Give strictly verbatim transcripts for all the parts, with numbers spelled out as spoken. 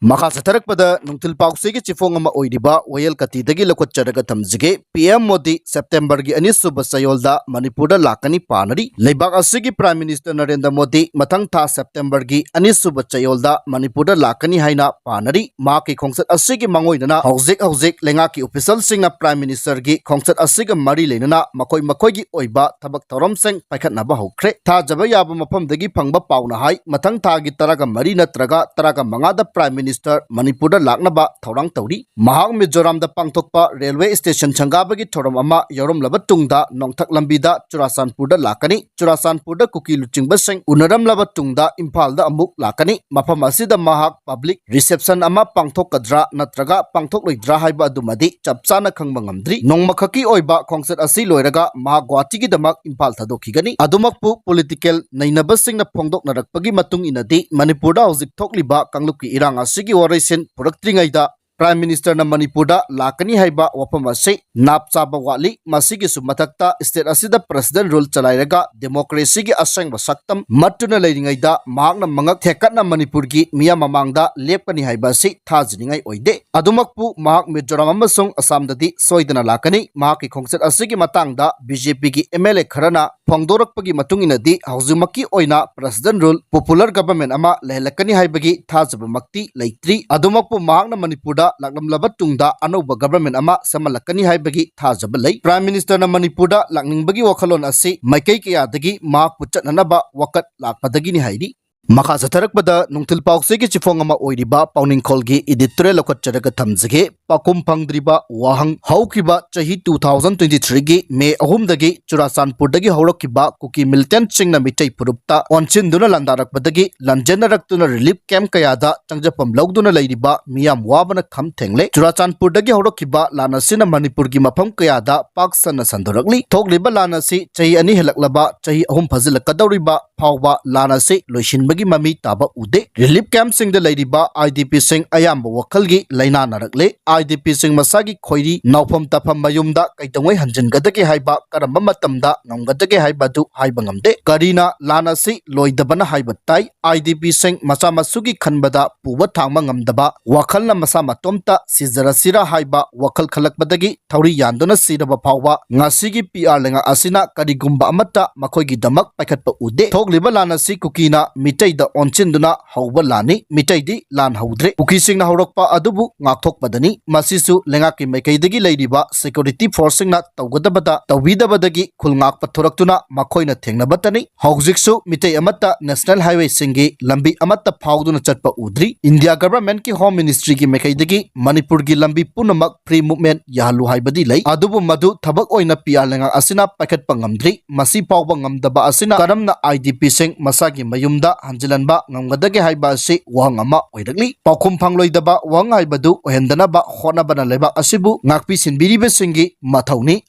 ꯃꯈꯥ ꯆꯠꯊꯔꯛꯄꯗ ꯅꯨꯡꯊꯤꯜ ꯄꯥꯎꯆꯦꯒꯤ ꯆꯤꯐꯣꯡ ꯑꯃ ꯑꯣꯏꯔꯤꯕ ꯋꯥꯌꯦꯜ ꯀꯇꯤꯗꯒꯤ ꯂꯧꯈꯠꯆꯔꯒ ꯊꯝꯖꯒꯦ꯫ ꯄꯤ ꯑꯦꯝ ꯃꯣꯗꯤ ꯁꯦꯞꯇꯦꯝꯕꯔꯒꯤ ꯑꯅꯤꯁꯨꯕ ꯆꯌꯣꯜꯗ ꯃꯅꯤꯄꯨꯔꯗ ꯂꯥꯛꯀꯅꯤ ꯄꯥꯅꯔꯤ꯫ ꯂꯩꯕꯥꯛ ꯑꯁꯤꯒꯤ ꯄ꯭ꯔꯥꯏꯝ ꯃꯤꯅꯤꯁꯇꯔ ꯅꯔꯦꯟꯗ꯭ꯔ ꯃꯣꯗꯤ ꯃꯊꯪ ꯊꯥ ꯁꯦꯞꯇꯦꯝꯕꯔꯒꯤ ꯑꯅꯤꯁꯨꯕ ꯆꯌꯣꯜꯗ ꯃꯅꯤꯄꯨꯔꯗ ꯂꯥꯛꯀꯅꯤ ꯍꯥꯏꯅ ꯄꯥꯅꯔꯤ꯫ ꯃꯍꯥꯛꯀꯤ ꯈꯣꯡꯆꯠ ꯑꯁꯤꯒꯤ ꯃꯥꯡꯑꯣꯏꯅꯅ ꯍꯧꯖꯤꯛ ꯍꯧꯖꯤꯛ ꯂꯩꯉꯥꯛꯀꯤ ꯑꯣꯐꯤꯁꯤꯌꯦꯜꯁꯤꯡꯅ ꯄ꯭ꯔꯥꯏꯝ ꯃꯤꯅꯤꯁꯇꯔꯒꯤ ꯈꯣꯡꯆꯠ ꯑꯁꯤꯒ ꯃꯔꯤ ꯂꯩꯅꯅ ꯃꯈꯣꯏ ꯃꯈꯣꯏꯒꯤ ꯑꯣꯏꯕ ꯊꯕꯛ ꯊꯧꯔꯝꯁꯤꯡ ꯄꯥꯏꯈꯠꯅꯕ ꯍꯧꯈ꯭ꯔꯦ꯫ ꯊꯥꯖꯕ ꯌꯥꯕ ꯃꯐꯝꯗꯒꯤ ꯐꯪꯕ ꯄꯥꯎꯅ ꯍꯥꯏ, ꯃꯊꯪ ꯊꯥꯒꯤ ꯇꯔꯥꯒ ꯃꯔꯤ ꯅꯠꯇ꯭ꯔꯒ ꯇꯔꯥꯒ ꯃꯉꯥꯗ ꯄ꯭ꯔꯥꯏꯝ ꯃꯤꯅꯤꯁꯇꯔ ꯃꯅꯤꯄꯨꯔꯗ ꯂꯥꯛꯅꯕ ꯊꯧꯔꯥꯡ ꯇꯧꯔꯤ꯫ ꯃꯍꯥꯛ ꯃꯤꯖꯣꯔꯥꯝꯗ ꯄꯥꯡꯊꯣꯛꯄ ꯔꯦꯜꯋꯦ ꯁ꯭ꯇꯦꯁꯟ ꯁꯪꯒꯥꯕꯒꯤ ꯊꯧꯔꯝ ꯑꯃ ꯌꯥꯎꯔꯝꯂꯕ ꯇꯨꯡꯗ ꯅꯣꯡꯊꯛ ꯂꯝꯕꯤꯗ ꯆꯨꯔꯥꯆꯥꯟꯄꯨꯔꯗ ꯂꯥꯛꯀꯅꯤ꯫ ꯆꯨꯔꯥꯆꯥꯟꯄꯨꯔꯗ ꯀꯨꯀꯤ ꯂꯨꯆꯤꯡꯕꯁꯤꯡ ꯎꯅꯔꯝꯂꯕ ꯇꯨꯡꯗ ꯏꯝꯐꯥꯜꯗ ꯑꯃꯨꯛ ꯂꯥꯛꯀꯅꯤ꯫ ꯃꯐꯝ ꯑꯁꯤꯗ ꯃꯍꯥꯛ ꯄꯕ꯭ꯂꯤꯛ ꯔꯤꯁꯦꯞꯁꯟ ꯑꯃ ꯄꯥꯡꯊꯣꯛꯀꯗ꯭ꯔꯥ ꯅꯠꯇ꯭ꯔꯒ ꯄꯥꯡꯊꯣꯛꯂꯣꯏꯗ꯭ꯔꯥ ꯍꯥꯏꯕ ꯑꯗꯨꯃꯗꯤ ꯆꯞ ꯆꯥꯅ ꯈꯪꯕ ꯉꯝꯗ꯭ꯔꯤ꯫ ꯅꯣꯡꯃꯈꯛꯀꯤ ꯑꯣꯏꯕ ꯈꯣꯡꯆꯠ ꯑꯁꯤ ꯂꯣꯏꯔꯒ ꯃꯍꯥꯛ ꯒꯨꯋꯥꯍꯥꯇꯤꯒꯤꯗꯃꯛ ꯏꯝꯐꯥꯜ ꯊꯥꯗꯣꯛꯈꯤꯒꯅꯤ꯫ ꯑꯗꯨꯃꯛꯄꯨ ꯄꯣꯂꯤꯇꯤꯀꯦꯜ ꯅꯩꯅꯕꯁꯤꯡꯅ ꯐꯣꯡꯗꯣꯛꯅꯔꯛꯄꯒꯤ ꯃꯇꯨꯡ ꯏꯟꯅꯗꯤ ꯃꯅꯤꯄꯨꯔꯗ ꯍꯧꯖꯤꯛ ꯊꯣꯛꯂꯤꯕ ꯀꯥꯡꯂꯨꯞꯀꯤ ꯏꯔꯥꯡ ꯑꯁꯤꯒꯤ ꯋꯥꯔꯣꯏꯁꯤꯟ ꯄꯨꯔꯛꯇ꯭ꯔꯤꯉꯩꯗ ꯄ꯭ꯔꯥꯏꯝ ꯃꯤꯅꯤꯁꯇꯔꯅ ꯃꯅꯤꯄꯨꯔꯗ ꯂꯥꯛꯀꯅꯤ ꯍꯥꯏꯕ ꯋꯥꯐꯝ ꯑꯁꯤ ꯅꯥꯞ ꯆꯥꯕ ꯋꯥꯠꯂꯤ꯫ ꯃꯁꯤꯒꯤꯁꯨ ꯃꯊꯛꯇ ꯁ꯭ꯇꯦꯠ ꯑꯁꯤꯗ ꯄ꯭ꯔꯦꯁꯤꯗꯦꯟ ꯔꯨꯜ ꯆꯂꯥꯏꯔꯒ ꯗꯦꯃꯣꯀ꯭ꯔꯦꯁꯤꯒꯤ ꯑꯁꯦꯡꯕ ꯁꯛꯇꯝ ꯃꯠꯇꯨꯅ ꯂꯩꯔꯤꯉꯩꯗ ꯃꯍꯥꯛꯅ ꯃꯉꯛ ꯊꯦꯛꯀꯠꯅ ꯃꯅꯤꯄꯨꯔꯒꯤ ꯃꯤꯌꯥꯝ ꯃꯃꯥꯡꯗ ꯂꯦꯞꯀꯅꯤ ꯍꯥꯏꯕ ꯑꯁꯤ ꯊꯥꯖꯅꯤꯡꯉꯥꯏ ꯑꯣꯏꯗꯦ꯫ ꯑꯗꯨꯃꯛꯄꯨ ꯃꯍꯥꯛ ꯃꯤꯖꯣꯔꯥꯝ ꯑꯃꯁꯨꯡ ꯑꯁꯥꯝꯗꯗꯤ ꯁꯣꯏꯗꯅ ꯂꯥꯛꯀꯅꯤ꯫ ꯃꯍꯥꯛꯀꯤ ꯈꯣꯡꯆꯠ ꯑꯁꯤꯒꯤ ꯃꯇꯥꯡꯗ ꯕꯤ ꯖꯦ ꯄꯤꯒꯤ ꯑꯦꯝ ꯑꯦꯜ ꯑꯦ ꯈꯔꯅ ꯐꯣꯡꯗꯣꯔꯛꯄꯒꯤ ꯃꯇꯨꯡ ꯏꯟꯅꯗꯤ ꯍꯧꯖꯤꯛꯃꯛꯀꯤ ꯑꯣꯏꯅ ꯄ꯭ꯔꯦꯁꯤꯗꯦꯟ ꯔꯨꯜ ꯄꯣꯄꯨꯂꯔ ꯒꯕꯔꯃꯦꯟ ꯑꯃ ꯂꯩꯍꯜꯂꯛꯀꯅꯤ ꯍꯥꯏꯕꯒꯤ ꯊꯥꯖꯕꯃꯛꯇꯤ ꯂꯩꯇ꯭ꯔꯤ꯫ ꯑꯗꯨꯃꯛꯄꯨ ꯃꯍꯥꯛꯅ ꯃꯅꯤꯄꯨꯔꯗ ꯂꯥꯛꯂꯝꯂꯕ ꯇꯨꯡꯗ ꯑꯅꯧꯕ ꯒꯕꯔꯃꯦꯟ ꯑꯃ ꯁꯦꯝꯍꯜꯂꯛꯀꯅꯤ ꯍꯥꯏꯕꯒꯤ ꯊꯥꯖꯕ ꯂꯩ꯫ ꯄ꯭ꯔꯥꯏꯝ ꯃꯤꯅꯤꯁꯇꯔꯅ ꯃꯅꯤꯄꯨꯔꯗ ꯂꯥꯛꯅꯤꯡꯕꯒꯤ ꯋꯥꯈꯜꯂꯣꯟ ꯑꯁꯤ ꯃꯥꯏꯀꯩ ꯀꯌꯥꯗꯒꯤ ꯃꯍꯥꯛꯄꯨ ꯆꯠꯅꯅꯕ ꯋꯥꯀꯠ ꯂꯥꯛꯄꯗꯒꯤꯅꯤ ꯍꯥꯏꯔꯤ꯫ ꯃꯈꯥ ꯆꯠꯊꯔꯛꯄꯗ ꯅꯨꯡꯊꯤꯜ ꯄꯥꯎꯆꯦꯒꯤ ꯆꯤꯐꯣꯡ ꯑꯃ ꯑꯣꯏꯔꯤꯕ ꯄꯥꯎꯅꯤꯡꯈꯣꯜꯒꯤ ꯏꯗꯤꯇꯣꯔꯤꯌꯦꯜ ꯂꯧꯈꯠꯆꯔꯒ ꯊꯝꯖꯒꯦ꯫ ꯄꯥꯎꯈꯨꯝ ꯐꯪꯗ꯭ꯔꯤꯕ ꯋꯥꯍꯪ꯫ ꯍꯧꯈꯤꯕ ꯆꯍꯤ two thousand twenty threeꯒꯤ ꯃꯦ ꯑꯍꯨꯝꯗꯒꯤ ꯆꯨꯔꯥꯆꯥꯟꯄꯨꯔꯗꯒꯤ ꯍꯧꯔꯛꯈꯤꯕ ꯀꯨꯀꯤ ꯃꯤꯂꯤꯇꯦꯟꯠꯁꯤꯡꯅ ꯃꯤꯇꯩ ꯐꯨꯔꯨꯞꯇ ꯑꯣꯟꯁꯤꯟꯗꯨꯅ ꯂꯥꯟꯗꯥꯔꯛꯄꯗꯒꯤ ꯂꯥꯟꯖꯦꯟꯅꯔꯛꯇꯨꯅ ꯔꯤꯂꯤꯐ ꯀꯦꯝꯞ ꯀꯌꯥꯗ ꯆꯪꯖꯐꯝ ꯂꯧꯗꯨꯅ ꯂꯩꯔꯤꯕ ꯃꯤꯌꯥꯝ ꯋꯥꯕꯅ ꯈꯝ ꯊꯦꯡꯂꯦ꯫ ꯆꯨꯔꯥꯆꯥꯟꯄꯨꯔꯗꯒꯤ ꯍꯧꯔꯛꯈꯤꯕ ꯂꯥꯟ ꯑꯁꯤꯅ ꯃꯅꯤꯄꯨꯔꯒꯤ ꯃꯐꯝ ꯀꯌꯥꯗ ꯄꯥꯛ ꯁꯟꯅ ꯁꯟꯗꯣꯔꯛꯂꯤ꯫ ꯊꯣꯛꯂꯤꯕ ꯂꯥꯟ ꯑꯁꯤ ꯆꯍꯤ ꯑꯅꯤ ꯍꯦꯜꯂꯛꯂꯕ ꯆꯍꯤ ꯑꯍꯨꯝ ꯐꯥꯖꯤꯜꯂꯛꯀꯗꯧꯔꯤꯕ ꯐꯥꯎꯕ ꯂꯥꯟ ꯑꯁꯤ ꯂꯣꯏꯁꯤꯟꯕꯒꯤ ꯃꯃꯤ ꯇꯥꯕ ꯎꯗꯦ꯫ ꯔꯤꯂꯤꯐ ꯀꯦꯝꯞꯁꯤꯡꯗ ꯂꯩꯔꯤꯕ IDPꯁꯤꯡ ꯑꯌꯥꯝꯕ ꯋꯥꯈꯜꯒꯤ ꯂꯥꯏꯅꯥ ꯅꯥꯔꯛꯂꯦ꯫ IDPꯁꯤꯡ ꯃꯁꯥꯒꯤ ꯈꯣꯏꯔꯤ ꯅꯥꯎꯐꯝ ꯇꯥꯐꯝ ꯃꯌꯨꯝꯗ ꯀꯩꯗꯧꯉꯩ ꯍꯟꯖꯤꯟꯒꯗꯒꯦ ꯍꯥꯏꯕ, ꯀꯔꯝꯕ ꯃꯇꯝꯗ ꯉꯝꯒꯗꯒꯦ ꯍꯥꯏꯕ ꯑꯗꯨ ꯍꯥꯏꯕ ꯉꯝꯗꯦ꯫ ꯀꯔꯤꯅ ꯂꯥꯟ ꯑꯁꯤ ꯂꯣꯏꯗꯕꯅ ꯍꯥꯏꯕ ꯇꯥꯏ꯫ IDPꯁꯤꯡ ꯃꯆꯥ ꯃꯁꯨꯒꯤ ꯈꯟꯕꯗ ꯄꯨꯕ ꯊꯥꯡꯕ ꯉꯝꯗꯕ, ꯋꯥꯈꯜꯅ ꯃꯁꯥ ꯃꯇꯣꯝꯇ ꯁꯤꯖꯔꯁꯤꯔꯥ ꯍꯥꯏꯕ ꯋꯥꯈꯜ ꯈꯜꯂꯛꯄꯗꯒꯤ ꯊꯧꯔꯤ ꯌꯥꯟꯗꯨꯅ ꯁꯤꯔꯕ ꯐꯥꯎꯕ ꯉꯁꯤꯒꯤ PR ꯂꯩꯉꯥꯛ ꯑꯁꯤꯅ ꯀꯔꯤꯒꯨꯝꯕ ꯑꯃꯠꯇ ꯃꯈꯣꯏꯒꯤꯗꯃꯛ ꯄꯥꯏꯈꯠꯄ ꯎꯗꯦ꯫ ꯊꯣꯛꯂꯤꯕ ꯂꯥꯟ ꯑꯁꯤ ꯀꯨꯀꯤꯅ ꯃꯤꯇꯩꯗ ꯑꯣꯟꯁꯤꯟꯗꯨꯅ ꯍꯧꯕ ꯂꯥꯟꯅꯤ꯫ ꯃꯤꯇꯩꯗꯤ ꯂꯥꯟ ꯍꯧꯗ꯭ꯔꯦ꯫ ꯀꯨꯀꯤꯁꯤꯡꯅ ꯍꯧꯔꯛꯄ ꯑꯗꯨꯕꯨ ꯉꯥꯛꯊꯣꯛꯄꯗꯅꯤ꯫ ꯃꯁꯤꯁꯨ ꯂꯩꯉꯥꯛꯀꯤ ꯃꯥꯏꯀꯩꯗꯒꯤ ꯂꯩꯔꯤꯕ security forceꯁꯤꯡꯅ ꯇꯧꯒꯗꯕꯗ ꯇꯧꯕꯤꯗꯕꯗꯒꯤ ꯈꯨꯜ ꯉꯥꯛꯄ ꯊꯣꯔꯛꯇꯨꯅ ꯃꯈꯣꯏꯅ ꯊꯦꯡꯅꯕꯇꯅꯤ꯫ ꯍꯧꯖꯤꯛꯁꯨ ꯃꯤꯇꯩ ꯑꯃꯠꯇ national highwayꯁꯤꯡꯒꯤ ꯂꯝꯕꯤ ꯑꯃꯠꯇ ꯐꯥꯎꯗꯨꯅ ꯆꯠꯄ ꯎꯗ꯭ꯔꯤ꯫ India governmentꯀꯤ Home Ministryꯒꯤ ꯃꯥꯏꯀꯩꯗꯒꯤ ꯃꯅꯤꯄꯨꯔꯒꯤ ꯂꯝꯕꯤ ꯄꯨꯝꯅꯃꯛ free movement ꯌꯥꯍꯜꯂꯨ ꯍꯥꯏꯕꯗꯤ ꯂꯩ, ꯑꯗꯨꯕꯨ ꯃꯗꯨ ꯊꯕꯛ ꯑꯣꯏꯅ PR ꯂꯩꯉꯥꯛ ꯑꯁꯤꯅ ꯄꯥꯏꯈꯠꯄ ꯉꯝꯗ꯭ꯔꯤ꯫ ꯃꯁꯤ ꯐꯥꯎꯕ ꯉꯝꯗꯕ ꯑꯁꯤꯅ ꯀꯔꯝꯅ IDPꯁꯤꯡ ꯃꯁꯥꯒꯤ ꯃꯌꯨꯝꯗ ꯍꯟꯖꯤꯜꯍꯟꯕ ꯉꯝꯒꯗꯒꯦ ꯍꯥꯏꯕ ꯑꯁꯤ ꯋꯥꯍꯪ ꯑꯃ ꯑꯣꯏꯔꯛꯂꯤ꯫ ꯄꯥꯎꯈꯨꯝ ꯐꯪꯂꯣꯏꯗꯕ ꯋꯥꯍꯪ ꯍꯥꯏꯕꯗꯨ ꯑꯣꯏꯍꯟꯗꯅꯕ ꯍꯣꯠꯅꯕꯅ ꯂꯩꯕꯥꯛ ꯑꯁꯤꯕꯨ ꯉꯥꯛꯄꯤ ꯁꯦꯟꯕꯤꯔꯤꯕꯁꯤꯡꯒꯤ ꯃꯊꯧꯅꯤ꯫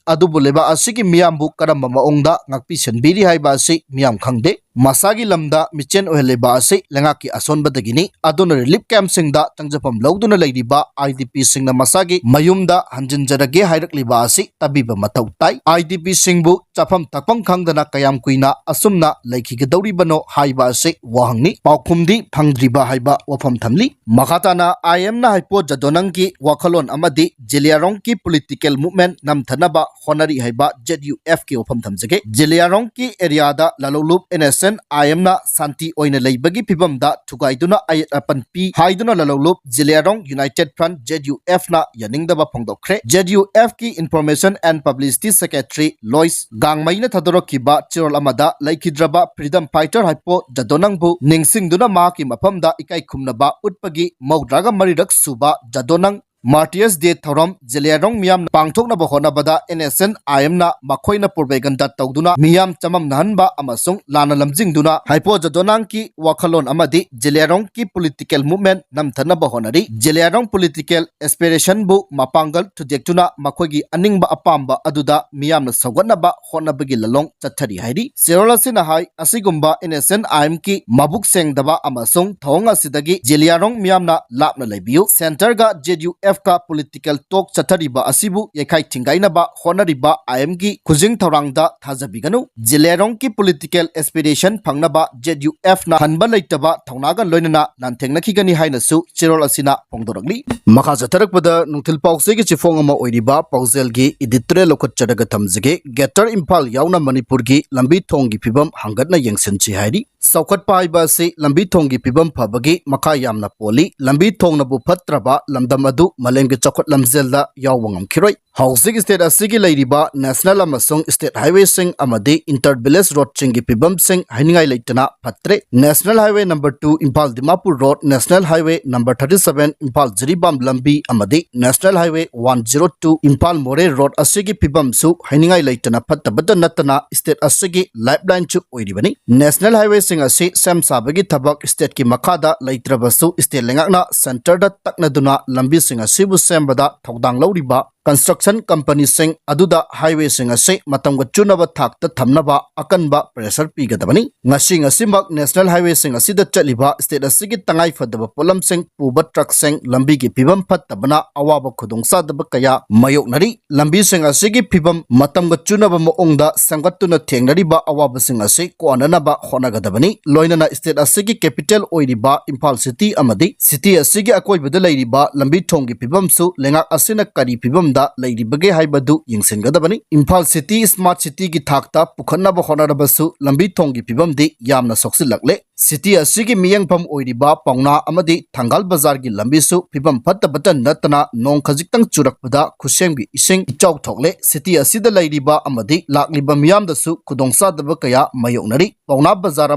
ꯑꯗꯨꯕꯨ ꯂꯩꯕꯥꯛ ꯑꯁꯤꯒꯤ ꯃꯤꯌꯥꯝꯕꯨ ꯀꯔꯝꯕ ꯃꯑꯣꯡꯗ ꯉꯥꯛꯄꯤ ꯁꯦꯟꯕꯤꯔꯤ ꯍꯥꯏꯕ ꯑꯁꯤ ꯃꯤꯌꯥꯝ ꯈꯪꯗꯦ꯫ ꯃꯁꯥꯒꯤ ꯂꯝꯗ ꯃꯤꯆꯦꯟ ꯑꯣꯏꯍꯜꯂꯤꯕ ꯑꯁꯤ ꯂꯩꯉꯥꯛꯀꯤ ꯑꯁꯣꯟꯕꯗꯒꯤꯅꯤ꯫ ꯑꯗꯨꯅ ꯔꯤꯂꯤꯐ ꯀꯦꯝꯞꯁꯤꯡꯗ ꯆꯪꯖꯐꯝ ꯂꯧꯗꯨꯅ ꯂꯩꯔꯤꯕ IDPꯁꯤꯡꯅ ꯃꯁꯥꯒꯤ ꯃꯌꯨꯝꯗ ꯍꯟꯖꯤꯟꯖꯔꯒꯦ ꯍꯥꯏꯔꯛꯂꯤꯕ ꯑꯁꯤ ꯇꯥꯕꯤꯕ ꯃꯊꯧ ꯇꯥꯏ꯫ IDPꯁꯤꯡꯕꯨ ꯆꯥꯐꯝ ꯊꯛꯐꯝ ꯈꯪꯗꯅ ꯀꯌꯥꯝ ꯀꯨꯏꯅ ꯑꯁꯨꯝꯅ ꯂꯩꯈꯤꯒꯗꯧꯔꯤꯕꯅꯣ ꯍꯥꯏꯕ ꯑꯁꯤ ꯋꯥꯍꯪꯅꯤ꯫ ꯄꯥꯎꯈꯨꯝꯗꯤ ꯐꯪꯗ꯭ꯔꯤꯕ ꯍꯥꯏꯕ ꯋꯥꯐꯝ ꯊꯝꯂꯤ꯫ ꯃꯈꯥ ꯇꯥꯅ IMꯅ ꯍꯥꯏꯄꯣ ꯖꯥꯗꯣꯅꯪꯒꯤ ꯋꯥꯈꯜꯂꯣꯟ ꯑꯃꯗꯤ ꯖꯦꯂꯤꯌꯥꯡꯔꯣꯡꯒꯤ political movement ꯅꯝꯊꯅꯕ ꯍꯣꯠꯅꯔꯤ ꯍꯥꯏꯕ ZUFꯀꯤ ꯋꯥꯐꯝ ꯊꯝꯖꯒꯦ꯫ ꯖꯦꯂꯤꯌꯥꯡꯔꯣꯡꯒꯤ areaꯗ ꯂꯥꯂꯧꯂꯨꯞ NSCN-IMꯅ ꯁꯥꯟꯇꯤ ꯑꯣꯏꯅ ꯂꯩꯕꯒꯤ ꯐꯤꯕꯝꯗ ꯊꯨꯒꯥꯏꯗꯨꯅ ꯑꯌꯦꯠ ꯑꯄꯟ ꯄꯤ ꯍꯥꯏꯗꯨꯅ ꯂꯥꯂꯧꯂꯨꯞ ꯖꯦꯂꯤꯌꯥꯡꯔꯣꯡ United Front, ZUFꯅ ꯌꯥꯅꯤꯡꯗꯕ ꯐꯣꯡꯗꯣꯛꯈ꯭ꯔꯦ꯫ ZUFꯀꯤ Information and Publicity Secretary ꯂꯣꯏꯁ ꯒꯥꯡꯃꯩꯅ ꯊꯥꯗꯣꯔꯛꯈꯤꯕ ꯆꯦꯔꯣꯜ ꯑꯃꯗ ꯂꯩꯈꯤꯗ꯭ꯔꯕ freedom fighter ꯍꯥꯏꯄꯣ ꯖꯥꯗꯣꯅꯪꯕꯨ ꯅꯤꯡꯁꯤꯡꯗꯨꯅ ꯃꯍꯥꯛꯀꯤ ꯃꯐꯝꯗ ꯏꯀꯥꯏ ꯈꯨꯝꯅꯕ ꯎꯠꯄꯒꯤ ꯃꯧꯗ꯭ꯔꯥꯒ ꯃꯔꯤꯔꯛ ꯁꯨꯕ ꯖꯥꯗꯣꯅꯪ Martyrs Day ꯊꯧꯔꯝ ꯖꯦꯂꯤꯌꯥꯡꯔꯣꯡ ꯃꯤꯌꯥꯝꯅ ꯄꯥꯡꯊꯣꯛꯅꯕ ꯍꯣꯠꯅꯕꯗ ꯑꯦꯟ ꯑꯦꯁ ꯑꯦꯟ ꯑꯥꯏ ꯑꯦꯝꯅ ꯃꯈꯣꯏꯅ ꯄꯨꯔꯕꯩꯒꯟꯗ ꯇꯧꯗꯨꯅ ꯃꯤꯌꯥꯝ ꯆꯃꯝꯅꯍꯟꯕ ꯑꯃꯁꯨꯡ ꯂꯥꯟꯅ ꯂꯝꯖꯤꯡꯗꯨꯅ ꯍꯥꯏꯄꯣ ꯖꯥꯗꯣꯅꯥꯡꯒꯤ ꯋꯥꯈꯜꯂꯣꯟ ꯑꯃꯗꯤ ꯖꯦꯂꯤꯌꯥꯡꯔꯣꯡꯒꯤ ꯄꯣꯂꯤꯇꯤꯀꯦꯜ ꯃꯨꯚꯃꯦꯟ ꯅꯝꯊꯅꯕ ꯍꯣꯠꯅꯔꯤ꯫ ꯖꯦꯂꯤꯌꯥꯡꯔꯣꯡ ꯄꯣꯂꯤꯇꯤꯀꯦꯜ ꯑꯦꯁꯄꯤꯔꯦꯁꯟꯕꯨ ꯃꯄꯥꯡꯒꯜ ꯊꯨꯗꯦꯛꯇꯨꯅ ꯃꯈꯣꯏꯒꯤ ꯑꯅꯤꯡꯕ ꯑꯄꯥꯝꯕ ꯑꯗꯨꯗ ꯃꯤꯌꯥꯝꯅ ꯁꯧꯒꯠꯅꯕ ꯍꯣꯠꯅꯕꯒꯤ ꯂꯂꯣꯡ ꯆꯠꯊꯔꯤ ꯍꯥꯏꯔꯤ꯫ ꯆꯦꯔꯣꯜ ꯑꯁꯤꯅ ꯍꯥꯏ, ꯑꯁꯤꯒꯨꯝꯕ ꯑꯦꯟ ꯑꯦꯁ ꯑꯦꯟ ꯑꯥꯏ ꯑꯦꯝꯒꯤ ꯃꯕꯨꯛ ꯁꯦꯡꯗꯕ ꯑꯃꯁꯨꯡ ꯊꯧꯑꯣꯡ ꯑꯁꯤꯗꯒꯤ ꯖꯦꯂꯤꯌꯥꯡꯔꯣꯡ ꯃꯤꯌꯥꯝꯅ ꯂꯥꯞꯅ ꯂꯩꯕꯤꯌꯨ꯫ ꯁꯦꯟꯇꯔꯒ ꯖꯦ ꯌꯨ ꯑꯦꯐꯀ ꯄꯣꯂꯤꯇꯤꯀꯦꯜ ꯇꯣꯛ ꯆꯠꯊꯔꯤꯕ ꯑꯁꯤꯕꯨ ꯌꯩꯈꯥꯏ ꯊꯤꯡꯒꯥꯏꯅꯕ ꯍꯣꯠꯅꯔꯤꯕ ꯑꯥꯏ ꯑꯦꯝꯒꯤ ꯈꯨꯖꯤꯡ ꯊꯧꯔꯥꯡꯗ ꯊꯥꯖꯕꯤꯒꯅꯨ꯫ ꯖꯦꯂꯤꯌꯥꯡꯔꯣꯡꯒꯤ ꯄꯣꯂꯤꯇꯤꯀꯦꯜ ꯑꯦꯁꯄꯤꯔꯦꯁꯟ ꯐꯪꯅꯕ ꯖꯦ ꯌꯨ ꯑꯦꯐꯅ ꯍꯟꯕ ꯂꯩꯇꯕ ꯊꯧꯅꯥꯒ ꯂꯣꯏꯅꯅ ꯂꯥꯟꯊꯦꯡꯅꯈꯤꯒꯅꯤ ꯍꯥꯏꯅꯁꯨ ꯆꯦꯔꯣꯜ ꯑꯁꯤꯅ ꯐꯣꯡꯗꯣꯔꯛꯂꯤ꯫ ꯃꯈꯥ ꯆꯠꯊꯔꯛꯄꯗ ꯅꯨꯡꯊꯤꯜ ꯄꯥꯎꯆꯦꯒꯤ ꯆꯦꯐꯣꯡ ꯑꯃ ꯑꯣꯏꯔꯤꯕ ꯄꯥꯎꯖꯦꯜꯒꯤ editorial ꯂꯧꯈꯠꯆꯔꯒ ꯊꯝꯖꯒꯦ꯫ Greater ꯏꯝꯐꯥꯜ ꯌꯥꯎꯅ ꯃꯅꯤꯄꯨꯔꯒꯤ ꯂꯝꯕꯤ ꯊꯣꯡꯒꯤ ꯐꯤꯕꯝ ꯍꯪꯒꯠꯅ ꯌꯦꯡꯁꯤꯟꯁꯤ ꯍꯥꯏꯔꯤ꯫ ꯆꯥꯎꯈꯠꯄ ꯍꯥꯏꯕ ꯑꯁꯤ ꯂꯝꯕꯤ ꯊꯣꯡꯒꯤ ꯐꯤꯕꯝ ꯐꯕꯒꯤ ꯃꯈꯥ ꯌꯥꯝꯅ ꯄꯣꯜꯂꯤ꯫ ꯂꯝꯕꯤ ꯊꯣꯡꯅꯕꯨ ꯐꯠꯇ꯭ꯔꯕ ꯂꯝꯗꯝ ꯑꯗꯨ ꯃꯥꯂꯦꯝꯒꯤ ꯆꯥꯎꯈꯠ ꯂꯝꯖꯦꯜꯗ ꯌꯥꯎꯕ ꯉꯝꯈꯤꯔꯣꯏ꯫ ꯍꯧꯖꯤꯛ state ꯑꯁꯤꯒꯤ ꯂꯩꯔꯤꯕ national ꯑꯃꯁꯨꯡ state highwayꯁꯤꯡ ꯑꯃꯗꯤ inter villageꯁꯤꯡ ꯍꯥꯏꯅꯤꯡꯉꯥꯏ ꯂꯩꯇꯅ ꯐꯠꯇ꯭ꯔꯦ꯫ National Highway number two Imphal Dimapur Road, National Highway number thirty seven Imphal Jiribam ꯂꯝꯕꯤ ꯑꯃꯗꯤ National Highway one zero two Imphal Moreh Road ꯑꯁꯤꯒꯤ ꯐꯤꯕꯝꯁꯨ ꯍꯥꯏꯅꯤꯡꯉꯥꯏ ꯂꯩꯇꯅ ꯐꯠꯇꯕꯇ ꯅꯠꯇꯅ state ꯑꯁꯤꯒꯤ lifelineꯁꯨ ꯑꯣꯏꯔꯤꯕꯅꯤ꯫ National highwayꯁꯤꯡ ꯑꯁꯤ ꯁꯦꯝ ꯁꯥꯕꯒꯤ ꯊꯕꯛ stateꯀꯤ ꯃꯈꯥꯗ ꯂꯩꯇ꯭ꯔꯕꯁꯨ state ꯂꯩꯉꯥꯛꯅ centreꯗ ꯇꯛꯅꯗꯨꯅ ꯂꯝꯕꯤꯁꯤꯡ ꯑꯁꯤꯕꯨ ꯁꯦꯝꯕꯗ ꯊꯧꯗꯥꯡ ꯂꯧꯔꯤꯕ construction companyꯁꯤꯡ ꯑꯗꯨꯗ highwayꯁꯤꯡ ꯑꯁꯤ ꯃꯇꯝꯒ ꯆꯨꯅꯕ ꯊꯥꯛꯇ ꯊꯝꯅꯕ ꯑꯀꯟꯕ pressure ꯄꯤꯒꯗꯕꯅꯤ꯫ ꯉꯁꯤ ꯉꯁꯤꯃꯛ national highwayꯁꯤꯡ ꯑꯁꯤꯗ ꯆꯠꯂꯤꯕ state ꯑꯁꯤꯒꯤ ꯇꯉꯥꯏ ꯐꯗꯕ ꯄꯣꯠꯂꯝꯁꯤꯡ ꯄꯨꯕ truckꯁꯤꯡ ꯂꯝꯕꯤꯒꯤ ꯐꯤꯕꯝ ꯐꯠꯇꯕꯅ ꯑꯋꯥꯕ ꯈꯨꯗꯣꯡꯆꯥꯗꯕ ꯀꯌꯥ ꯃꯥꯌꯣꯛꯅꯔꯤ꯫ ꯂꯝꯕꯤꯁꯤꯡ ꯑꯁꯤꯒꯤ ꯐꯤꯕꯝ ꯃꯇꯝꯒ ꯆꯨꯅꯕ ꯃꯑꯣꯡꯗ ꯁꯦꯝꯒꯠꯇꯨꯅ ꯊꯦꯡꯅꯔꯤꯕ ꯑꯋꯥꯕꯁꯤꯡ ꯑꯁꯤ ꯀꯣꯟꯅꯅꯕ ꯍꯣꯠꯅꯒꯗꯕꯅꯤ꯫ ꯂꯣꯏꯅꯅ state ꯑꯁꯤꯒꯤ capital ꯑꯣꯏꯔꯤꯕ ꯏꯝꯐꯥꯜ city ꯑꯃꯗꯤ city ꯑꯁꯤꯒꯤ ꯑꯀꯣꯏꯕꯗ ꯂꯩꯔꯤꯕ ꯂꯝꯕꯤ ꯊꯣꯡꯒꯤ ꯐꯤꯕꯝꯁꯨ ꯂꯩꯉꯥꯛ ꯑꯁꯤꯅ ꯀꯔꯤ ꯐꯤꯕꯝꯗ ꯂꯩꯔꯤꯕꯒꯦ ꯍꯥꯏꯕꯗꯨ ꯌꯦꯡꯁꯤꯟꯒꯗꯕꯅꯤ꯫ ꯏꯝꯐꯥꯜ city smart cityꯒꯤ ꯊꯥꯛꯇ ꯄꯨꯈꯠꯅꯕ ꯍꯣꯠꯅꯔꯕꯁꯨ ꯂꯝꯕꯤ ꯊꯣꯡꯒꯤ ꯐꯤꯕꯝꯗꯤ ꯌꯥꯝꯅ ꯁꯣꯛꯆꯤꯜꯂꯛꯂꯦ꯫ ꯁꯤꯇꯤ ꯑꯁꯤꯒꯤ ꯃꯤꯠꯌꯦꯡꯐꯝ ꯑꯣꯏꯔꯤꯕ ꯄꯥꯎꯅꯥ ꯑꯃꯗꯤ ꯊꯪꯒꯥꯜ ꯕꯖꯥꯔꯒꯤ ꯂꯝꯕꯤꯁꯨ ꯐꯤꯕꯝ ꯐꯠꯇꯕꯇ ꯅꯠꯇꯅ ꯅꯣꯡ ꯈꯖꯤꯛꯇꯪ ꯆꯨꯔꯛꯄꯗ ꯈꯨꯠꯁꯦꯝꯒꯤ ꯏꯁꯤꯡ ꯏꯆꯥꯎ ꯊꯣꯛꯂꯦ꯫ ꯁꯤꯇꯤ ꯑꯁꯤꯗ ꯂꯩꯔꯤꯕ ꯑꯃꯗꯤ ꯂꯥꯛꯂꯤꯕ ꯃꯤꯌꯥꯝꯗꯁꯨ ꯈꯨꯗꯣꯡꯆꯥꯗꯕ ꯀꯌꯥ ꯃꯥꯌꯣꯛꯅꯔꯤ꯫ ꯄꯥꯎꯅꯥ ꯕꯖꯥꯔ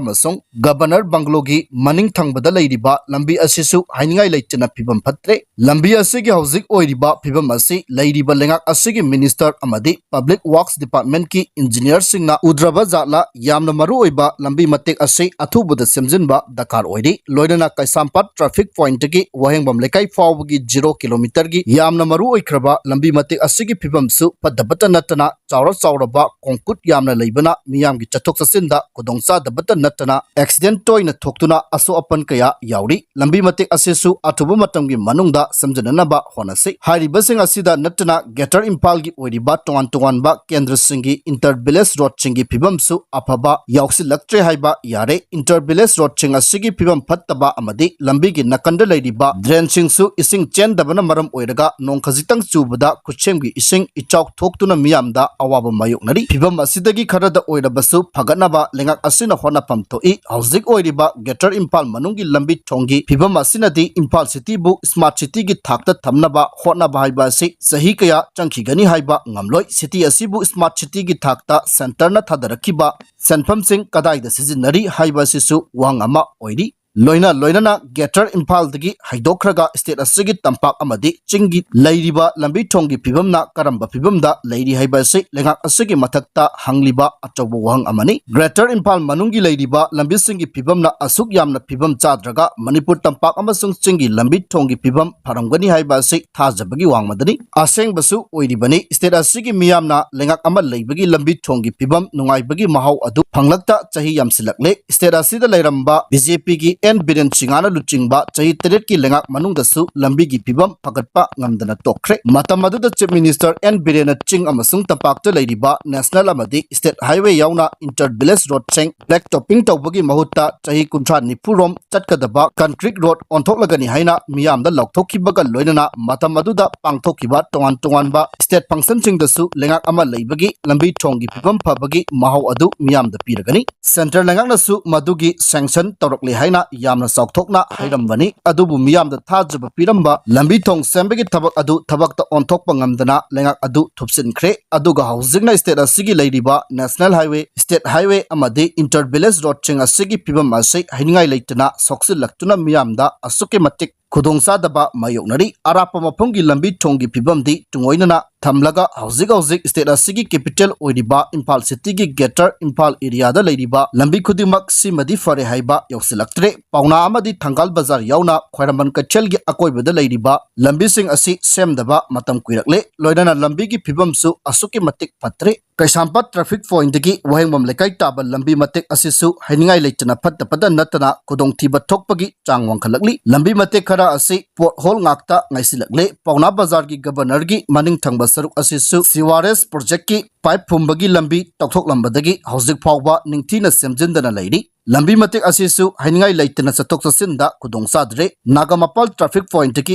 ꯑꯃꯁꯨꯡ ꯒꯕꯔꯅꯔ ꯕꯪꯒ꯭ꯂꯣꯒꯤ ꯃꯅꯤꯡ ꯊꯪꯕꯗ ꯂꯩꯔꯤꯕ ꯂꯝꯕꯤ ꯑꯁꯤꯁꯨ ꯍꯥꯏꯅꯤꯡꯉꯥꯏ ꯂꯩꯇꯅ ꯐꯤꯕꯝ ꯐꯠꯇ꯭ꯔꯦ꯫ ꯂꯝꯕꯤ ꯑꯁꯤꯒꯤ ꯍꯧꯖꯤꯛ ꯑꯣꯏꯔꯤꯕ ꯐꯤꯕꯝ ꯑꯁꯤ ꯂꯩꯔꯤꯕ ꯂꯩꯉꯥꯛ ꯑꯁꯤꯒꯤ ꯃꯤꯅꯤꯁꯇꯔ ꯑꯃꯗꯤ ꯄꯕ꯭ꯂꯤꯛ ꯋꯥꯔꯛꯁ ꯗꯤꯄꯥꯔꯠꯃꯦꯟꯠꯀꯤ ꯏꯟꯖꯤꯅꯤꯌꯔꯁꯤꯡꯅ ꯎꯗ꯭ꯔꯕ ꯖꯥꯠꯂ? ꯌꯥꯝꯅ ꯃꯔꯨ ꯑꯣꯏꯕ ꯂꯝꯕꯤ ꯃꯇꯦꯛ ꯑꯁꯤ ꯑꯊꯨꯕꯗ ꯁꯦꯝꯖꯤꯟꯕ ꯗꯔꯀꯥꯔ ꯑꯣꯏꯔꯤ꯫ ꯂꯣꯏꯅꯅ ꯀꯩꯁꯥꯝꯄꯥꯠ ꯇ꯭ꯔꯥꯐꯤꯛ ꯄꯣꯏꯟꯠꯇꯒꯤ ꯋꯥꯍꯦꯡꯕꯝ ꯂꯩꯀꯥꯏ ꯐꯥꯎꯕꯒꯤ ꯖꯤꯔꯣ ꯀꯤꯂꯣꯃꯤꯇꯔꯒꯤ ꯌꯥꯝꯅ ꯃꯔꯨ ꯑꯣꯏꯈ꯭ꯔꯕ ꯂꯝꯕꯤ ꯃꯇꯦꯛ ꯑꯁꯤꯒꯤ ꯐꯤꯕꯝꯁꯨ ꯐꯠꯇꯕꯇ ꯅꯠꯇꯅ ꯆꯥꯎꯔ ꯆꯥꯎꯔꯕ ꯀꯣꯡꯀꯨꯠ ꯌꯥꯝꯅ ꯂꯩꯕꯅ ꯃꯤꯌꯥꯝꯒꯤ ꯆꯠꯊꯣꯛ ꯆꯠꯁꯤꯟꯗ ꯈꯨꯗꯣꯡꯆꯥꯗꯕꯇ ꯅꯠꯇꯅ ꯑꯦꯛꯁꯤꯗꯦꯟꯠ ꯇꯣꯏꯅ ꯊꯣꯛꯇꯨꯅ ꯑꯁꯣꯛ ꯑꯄꯟ ꯀꯌꯥ ꯌꯥꯎꯔꯤ꯫ ꯂꯝꯕꯤ ꯃꯇꯦꯛ ꯑꯁꯤꯁꯨ ꯑꯊꯨꯕ ꯃꯇꯝꯒꯤ ꯃꯅꯨꯡꯗ ꯁꯦꯝꯖꯤꯟꯅꯅꯕ ꯍꯣꯠꯅꯁꯤ꯫ ꯍꯥꯏꯔꯤꯕꯁꯤꯡ ꯑꯁꯤꯗ ꯅꯠꯇꯅ ꯒ꯭ꯔꯦꯇꯔ ꯏꯝꯐꯥꯜꯒꯤ ꯑꯣꯏꯔꯤꯕ ꯇꯣꯉꯥꯟ ꯇꯣꯉꯥꯟꯕ ꯀꯦꯟꯗ꯭ꯔꯁꯤꯡꯒꯤ ꯏꯟꯇꯔ ꯚꯤꯂꯦꯖ ꯔꯣꯗꯁꯤꯡꯒꯤ ꯐꯤꯕꯝꯁꯨ ꯑꯐꯕ ꯌꯥꯎꯁꯤꯜꯂꯛꯇ꯭ꯔꯦ ꯍꯥꯏꯕ ꯌꯥꯔꯦ꯫ ꯏꯟꯇꯔ ꯚꯤꯂꯦꯖ ꯔꯣꯗꯁꯤꯡ ꯑꯁꯤꯒꯤ ꯐꯤꯕꯝ ꯐꯠꯇꯕ ꯑꯃꯗꯤ ꯂꯝꯕꯤꯒꯤ ꯅꯥꯀꯟꯗ ꯂꯩꯔꯤꯕ ꯗ꯭ꯔꯦꯟꯁꯤꯡꯁꯨ ꯏꯁꯤꯡ ꯆꯦꯟꯗꯕꯅ ꯃꯔꯝ ꯑꯣꯏꯔꯒ ꯅꯣꯡ ꯈꯖꯤꯛꯇꯪ ꯆꯨꯕꯗ ꯈꯨꯠꯁꯦꯝꯒꯤ ꯏꯁꯤꯡ ꯏꯆꯥꯎ ꯊꯣꯛꯇꯨꯅ ꯃꯤꯌꯥꯝꯗ ꯑꯋꯥꯕ ꯃꯥꯌꯣꯛꯅꯔꯤ꯫ ꯐꯤꯕꯝ ꯑꯁꯤꯗꯒꯤ ꯈꯔꯗ ꯑꯣꯏꯔꯕꯁꯨ ꯐꯒꯠꯅꯕ ꯂꯩꯉꯥꯛ ꯑꯁꯤꯅ ꯍꯣꯠꯅꯐꯝ ꯊꯣꯛꯏ꯫ ꯍꯧꯖꯤꯛ ꯑꯣꯏꯔꯤꯕ ꯒ꯭ꯔꯦꯇꯔ ꯏꯝꯐꯥꯜ ꯃꯅꯨꯡꯒꯤ ꯂꯝꯕꯤ ꯊꯣꯡꯒꯤ ꯐꯤꯕꯝ ꯑꯁꯤꯅꯗꯤ ꯏꯝꯐꯥꯜ ꯁꯤꯇꯤꯕꯨ ꯁ꯭ꯃꯥꯔꯠ ꯁꯤꯇꯤꯒꯤ ꯊꯥꯛꯇ ꯊꯝꯅꯕ ꯍꯣꯠꯅꯕ ꯍꯥꯏꯕ ꯑꯁꯤ ꯆꯍꯤ ꯀꯌꯥ ꯆꯪꯈꯤꯒꯅꯤ ꯍꯥꯏꯕ ꯉꯝꯂꯣꯏ꯫ ꯁꯤꯇꯤ ꯑꯁꯤꯕꯨ ꯁ꯭ꯃꯥꯔꯠ ꯁꯤꯇꯤꯒꯤ ꯊꯥꯛꯇ ꯁꯦꯟꯇꯔꯅ ꯊꯥꯗꯔꯛꯈꯤꯕ ꯁꯦꯟꯐꯝꯁꯤꯡ ꯀꯗꯥꯏꯗ ꯁꯤꯖꯤꯟꯅꯔꯤ ꯍꯥꯏꯕ ꯑꯁꯤꯁꯨ ꯋꯥꯍꯪ ꯑꯃ ꯑꯣꯏꯔꯤ꯫ ꯂꯣꯏꯅ ꯂꯣꯏꯅꯅ ꯒ꯭ꯔꯦꯇꯔ ꯏꯝꯐꯥꯜꯗꯒꯤ ꯍꯥꯏꯗꯣꯛꯈ꯭ꯔꯒ ꯁ꯭ꯇꯦꯠ ꯑꯁꯤꯒꯤ ꯇꯝꯄꯥꯛ ꯑꯃꯗꯤ ꯆꯤꯡꯒꯤ ꯂꯩꯔꯤꯕ ꯂꯝꯕꯤ ꯊꯣꯡꯒꯤ ꯐꯤꯕꯝꯅ ꯀꯔꯝꯕ ꯐꯤꯕꯝꯗ ꯂꯩꯔꯤ ꯍꯥꯏꯕ ꯑꯁꯤ ꯂꯩꯉꯥꯛ ꯑꯁꯤꯒꯤ ꯃꯊꯛꯇ ꯍꯪꯂꯤꯕ ꯑꯆꯧꯕ ꯋꯥꯍꯪ ꯑꯃꯅꯤ꯫ ꯒ꯭ꯔꯦꯇꯔ ꯏꯝꯐꯥꯜ ꯃꯅꯨꯡꯒꯤ ꯂꯩꯔꯤꯕ ꯂꯝꯕꯤꯁꯤꯡꯒꯤ ꯐꯤꯕꯝꯅ ꯑꯁꯨꯛ ꯌꯥꯝꯅ ꯐꯤꯕꯝ ꯆꯥꯗ꯭ꯔꯒ ꯃꯅꯤꯄꯨꯔ ꯇꯝꯄꯥꯛ ꯑꯃꯁꯨꯡ ꯆꯤꯡꯒꯤ ꯂꯝꯕꯤ ꯊꯣꯡꯒꯤ ꯐꯤꯕꯝ ꯐꯔꯝꯒꯅꯤ ꯍꯥꯏꯕ ꯑꯁꯤ ꯊꯥꯖꯕꯒꯤ ꯋꯥꯡꯃꯗꯅꯤ꯫ ꯑꯁꯦꯡꯕꯁꯨ ꯑꯣꯏꯔꯤꯕꯅꯤ꯫ ꯁ꯭ꯇꯦꯠ ꯑꯁꯤꯒꯤ ꯃꯤꯌꯥꯝꯅ ꯂꯩꯉꯥꯛ ꯑꯃ ꯂꯩꯕꯒꯤ ꯂꯝꯕꯤ ꯊꯣꯡꯒꯤ ꯐꯤꯕꯝ ꯅꯨꯡꯉꯥꯏꯕꯒꯤ ꯃꯍꯥꯎ ꯑꯗꯨ ꯐꯪꯂꯛꯇ ꯆꯍꯤ ꯌꯥꯝꯁꯤꯜꯂꯛꯂꯦ꯫ ꯁ꯭ꯇꯦꯠ ꯑꯁꯤꯗ ꯂꯩꯔꯝꯕ ꯕꯤ ꯖꯦ ꯄꯤꯒꯤ ꯑꯦꯟ ꯕꯤꯔꯦꯟ ꯁꯤꯡꯍꯅ ꯂꯨꯆꯤꯡꯕ ꯆꯍꯤ ꯇꯔꯦꯠꯀꯤ ꯂꯩꯉꯥꯛ ꯃꯅꯨꯡꯗꯁꯨ ꯂꯝꯕꯤꯒꯤ ꯐꯤꯕꯝ ꯐꯒꯠꯄ ꯉꯝꯗꯅ ꯇꯣꯛꯈ꯭ꯔꯦ꯫ ꯃꯇꯝ ꯑꯗꯨꯗ Chief Minister ꯑꯦꯟ ꯕꯤꯔꯦꯟꯅ ꯆꯤꯡ ꯑꯃꯁꯨꯡ ꯇꯝꯄꯥꯛꯇ ꯂꯩꯔꯤꯕ national ꯑꯃꯗꯤ state highway ꯌꯥꯎꯅ inter village roadꯁꯤꯡ black topping ꯇꯧꯕꯒꯤ ꯃꯍꯨꯠꯇ ꯆꯍꯤ ꯀꯨꯟꯊ꯭ꯔꯥ ꯅꯤꯐꯨ ꯔꯣꯝ ꯆꯠꯀꯗꯕ concrete road ꯑꯣꯟꯊꯣꯛꯂꯒꯅꯤ ꯍꯥꯏꯅ ꯃꯤꯌꯥꯝꯗ ꯂꯥꯎꯊꯣꯛꯈꯤꯕꯒ ꯂꯣꯏꯅꯅ ꯃꯇꯝ ꯑꯗꯨꯗ ꯄꯥꯡꯊꯣꯛꯈꯤꯕ ꯇꯣꯉꯥꯟ ꯇꯣꯉꯥꯟꯕ state functionꯁꯤꯡꯗꯁꯨ ꯂꯩꯉꯥꯛ ꯑꯃ ꯂꯩꯕꯒꯤ ꯂꯝꯕꯤ ꯊꯣꯡꯒꯤ ꯐꯤꯕꯝ ꯐꯕꯒꯤ ꯃꯍꯥꯎ ꯑꯗꯨ ꯃꯤꯌꯥꯝꯗ ꯄꯤꯔꯒꯅꯤ꯫ Centre ꯂꯩꯉꯥꯛꯅꯁꯨ ꯃꯗꯨꯒꯤ sanction ꯇꯧꯔꯛꯂꯦ ꯍꯥꯏꯅ ꯌꯥꯝꯅ ꯆꯥꯎꯊꯣꯛꯅ ꯍꯥꯏꯔꯝꯕꯅꯤ꯫ ꯑꯗꯨꯕꯨ ꯃꯤꯌꯥꯝꯗ ꯊꯥꯖꯕ ꯄꯤꯔꯝꯕ ꯂꯝꯕꯤ ꯊꯣꯡ ꯁꯦꯝꯕꯒꯤ ꯊꯕꯛ ꯑꯗꯨ ꯊꯕꯛꯇ ꯑꯣꯟꯊꯣꯛꯄ ꯉꯝꯗꯅ ꯂꯩꯉꯥꯛ ꯑꯗꯨ ꯊꯨꯞꯆꯤꯟꯈ꯭ꯔꯦ꯫ ꯑꯗꯨꯒ ꯍꯧꯖꯤꯛꯅ state ꯑꯁꯤꯒꯤ ꯂꯩꯔꯤꯕ national highway, state highway ꯑꯃꯗꯤ inter village roadꯁꯤꯡ ꯑꯁꯤꯒꯤ ꯐꯤꯕꯝ ꯑꯁꯤ ꯍꯥꯏꯅꯤꯡꯉꯥꯏ ꯂꯩꯇꯅ ꯁꯣꯛꯆꯤꯜꯂꯛꯇꯨꯅ ꯃꯤꯌꯥꯝꯗ ꯑꯁꯨꯛꯀꯤ ꯃꯇꯤꯛ ꯈꯨꯗꯣꯡꯆꯥꯗꯕ ꯃꯥꯌꯣꯛꯅꯔꯤ꯫ ꯑꯔꯥꯞꯄ ꯃꯐꯝꯒꯤ ꯂꯝꯕꯤ ꯊꯣꯡꯒꯤ ꯐꯤꯕꯝꯗꯤ ꯇꯨꯡꯑꯣꯏꯅꯅ ꯊꯝꯂꯒ ꯍꯧꯖꯤꯛ ꯍꯧꯖꯤꯛ state ꯑꯁꯤꯒꯤ capital ꯑꯣꯏꯔꯤꯕ ꯏꯝꯐꯥꯜ cityꯒꯤ greater ꯏꯝꯐꯥꯜ areaꯗ ꯂꯩꯔꯤꯕ ꯂꯝꯕꯤ ꯈꯨꯗꯤꯡꯃꯛ ꯁꯤꯃꯗꯤ ꯐꯔꯦ ꯍꯥꯏꯕ ꯌꯧꯁꯤꯜꯂꯛꯇ꯭ꯔꯦ꯫ ꯄꯥꯎꯅꯥ ꯑꯃꯗꯤ ꯊꯪꯒꯥꯜ ꯕꯖꯥꯔ ꯌꯥꯎꯅ ꯈ꯭ꯋꯥꯏꯔꯝꯕꯟ ꯀꯩꯊꯦꯜꯒꯤ ꯑꯀꯣꯏꯕꯗ ꯂꯩꯔꯤꯕ ꯂꯝꯕꯤꯁꯤꯡ ꯑꯁꯤ ꯁꯦꯝꯗꯕ ꯃꯇꯝ ꯀꯨꯏꯔꯛꯂꯦ꯫ ꯂꯣꯏꯅꯅ ꯂꯝꯕꯤꯒꯤ ꯐꯤꯕꯝꯁꯨ ꯑꯁꯨꯛꯀꯤ ꯃꯇꯤꯛ ꯐꯠꯇ꯭ꯔꯦ꯫ ꯀꯩꯁꯥꯝꯄꯥꯠ traffic pointꯗꯒꯤ ꯋꯥꯍꯦꯡꯕꯝ ꯂꯩꯀꯥꯏ ꯇꯥꯕ ꯂꯝꯕꯤ ꯃꯇꯦꯛ ꯑꯁꯤꯁꯨ ꯍꯥꯏꯅꯤꯡꯉꯥꯏ ꯂꯩꯇꯅ ꯐꯠꯇꯕꯇ ꯅꯠꯇꯅ ꯈꯨꯗꯣꯡꯊꯤꯕ ꯊꯣꯛꯄꯒꯤ ꯆꯥꯡ ꯋꯥꯡꯈꯠꯂꯛꯂꯤ꯫ ꯂꯝꯕꯤ ꯃꯇꯦꯛ ꯈꯔ ꯑꯁꯤ pothole ꯉꯥꯛꯇ ꯉꯥꯏꯁꯤꯜꯂꯛꯂꯦ꯫ ꯄꯥꯎꯅꯥ ꯕꯖꯥꯔꯒꯤ governorꯒꯤ ꯃꯅꯤꯡ ꯊꯪꯕ ꯁꯔꯨꯛ ꯑꯁꯤꯁꯨ sewerage projectꯀꯤ pipe ꯐꯨꯝꯕꯒꯤ ꯂꯝꯕꯤ ꯇꯧꯊꯣꯛꯂꯝꯕꯗꯒꯤ ꯍꯧꯖꯤꯛ ꯐꯥꯎꯕ ꯅꯤꯡꯊꯤꯅ ꯁꯦꯝꯖꯤꯟꯗꯅ ꯂꯩꯔꯤ꯫ ꯂꯝꯕꯤ ꯃꯇꯦꯛ ꯑꯁꯤꯁꯨ ꯍꯥꯏꯅꯤꯡꯉꯥꯏ ꯂꯩꯇꯅ ꯆꯠꯊꯣꯛ ꯆꯠꯁꯤꯟꯗ ꯈꯨꯗꯣꯡ ꯆꯥꯗ꯭ꯔꯦ꯫ ꯅꯥꯒꯥꯃꯄꯥꯜ traffic pointꯗꯒꯤ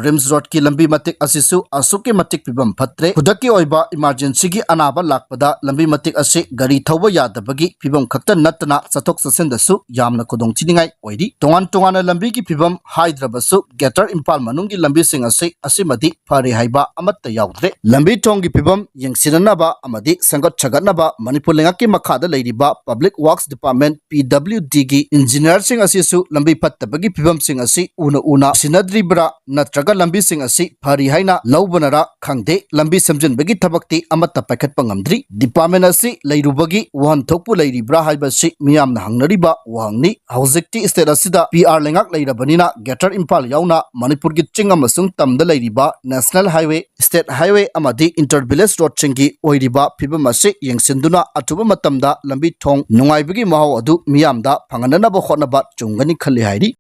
ꯔꯤꯝꯁ ꯔꯣꯗꯀꯤ ꯂꯝꯕꯤ ꯃꯇꯦꯛ ꯑꯁꯤꯁꯨ ꯑꯁꯨꯛꯀꯤ ꯃꯇꯤꯛ ꯐꯤꯕꯝ ꯐꯠꯇ꯭ꯔꯦ꯫ ꯈꯨꯗꯛꯀꯤ ꯑꯣꯏꯕ emergencyꯒꯤ ꯑꯅꯥꯕ ꯂꯥꯛꯄꯗ ꯂꯝꯕꯤ ꯃꯇꯦꯛ ꯑꯁꯤ ꯒꯥꯔꯤ ꯊꯧꯕ ꯌꯥꯗꯕꯒꯤ ꯐꯤꯕꯝ ꯈꯛꯇ ꯅꯠꯇꯅ ꯆꯠꯊꯣꯛ ꯆꯠꯁꯤꯟꯗꯁꯨ ꯌꯥꯝꯅ ꯈꯨꯗꯣꯡ ꯊꯤꯅꯤꯡꯉꯥꯏ ꯑꯣꯏꯔꯤ꯫ ꯇꯣꯉꯥꯟ ꯇꯣꯉꯥꯟꯅ ꯂꯝꯕꯤꯒꯤ ꯐꯤꯕꯝ ꯍꯥꯏꯗ꯭ꯔꯕꯁꯨ greater ꯏꯝꯐꯥꯜ ꯃꯅꯨꯡꯒꯤ ꯂꯝꯕꯤꯁꯤꯡ ꯑꯁꯤ ꯑꯁꯤꯃꯗꯤ ꯐꯔꯦ ꯍꯥꯏꯕ ꯑꯃꯠꯇ ꯌꯥꯎꯗ꯭ꯔꯦ꯫ ꯂꯝꯕꯤ ꯊꯣꯡꯒꯤ ꯐꯤꯕꯝ ꯌꯦꯡꯁꯤꯟꯅꯅꯕ ꯑꯃꯗꯤ ꯁꯦꯝꯒꯠ ꯁꯥꯒꯠꯅꯕ ꯃꯅꯤꯄꯨꯔ ꯂꯩꯉꯥꯛꯀꯤ ꯃꯈꯥꯗ ꯂꯩꯔꯤꯕ Public Works Department, PWDꯒꯤ engineerꯁꯤꯡ ꯑꯁꯤꯁꯨ ꯂꯝꯕꯤ ꯐꯠꯇꯕꯒꯤ ꯐꯤꯕꯝꯁꯤꯡ ꯑꯁꯤ ꯎꯅ ꯎꯅ ꯁꯤꯟꯅꯗ꯭ꯔꯤꯕ꯭ꯔꯥ ꯅꯠꯇ꯭ꯔꯒ ꯂꯝꯕꯤꯁꯤꯡ ꯑꯁꯤ ꯐꯔꯤ ꯍꯥꯏꯅ ꯂꯧꯕꯅꯔꯥ ꯈꯪꯗꯦ꯫ ꯂꯝꯕꯤ ꯁꯦꯝꯖꯤꯟꯕꯒꯤ ꯊꯕꯛꯇꯤ ꯑꯃꯠꯇ ꯄꯥꯏꯈꯠꯄ ꯉꯝꯗ꯭ꯔꯤ꯫ Department ꯑꯁꯤ ꯂꯩꯔꯨꯕꯒꯤ ꯋꯥꯍꯟꯊꯣꯛꯄꯨ ꯂꯩꯔꯤꯕ꯭ꯔꯥ ꯍꯥꯏꯕꯁꯤ ꯃꯤꯌꯥꯝꯅ ꯍꯪꯅꯔꯤꯕ ꯋꯥꯍꯪꯅꯤ꯫ ꯍꯧꯖꯤꯛꯇꯤ state ꯑꯁꯤꯗ PR ꯂꯩꯉꯥꯛ ꯂꯩꯔꯕꯅꯤꯅ greater ꯏꯝꯐꯥꯜ ꯌꯥꯎꯅ ꯃꯅꯤꯄꯨꯔꯒꯤ ꯆꯤꯡ ꯑꯃꯁꯨꯡ ꯇꯝꯗ ꯂꯩꯔꯤꯕ national highway, state highway ꯑꯃꯗꯤ inter village roadꯁꯤꯡꯒꯤ ꯑꯣꯏꯔꯤꯕ ꯐꯤꯕꯝ ꯑꯁꯤ ꯌꯦꯡꯁꯤꯟꯗꯨꯅ ꯑꯊꯨꯕ ꯃꯇꯝꯗ ꯂꯝꯕꯤ ꯊꯣꯡ ꯅꯨꯡꯉꯥꯏꯕꯒꯤ ꯃꯍꯥꯎ ꯑꯗꯨ ꯃꯤꯌꯥꯝꯗ ꯐꯪꯍꯟꯅꯅꯕ ꯍꯣꯠꯅꯕ ꯆꯨꯝꯒꯅꯤ ꯈꯜꯂꯤ ꯍꯥꯏꯔꯤ꯫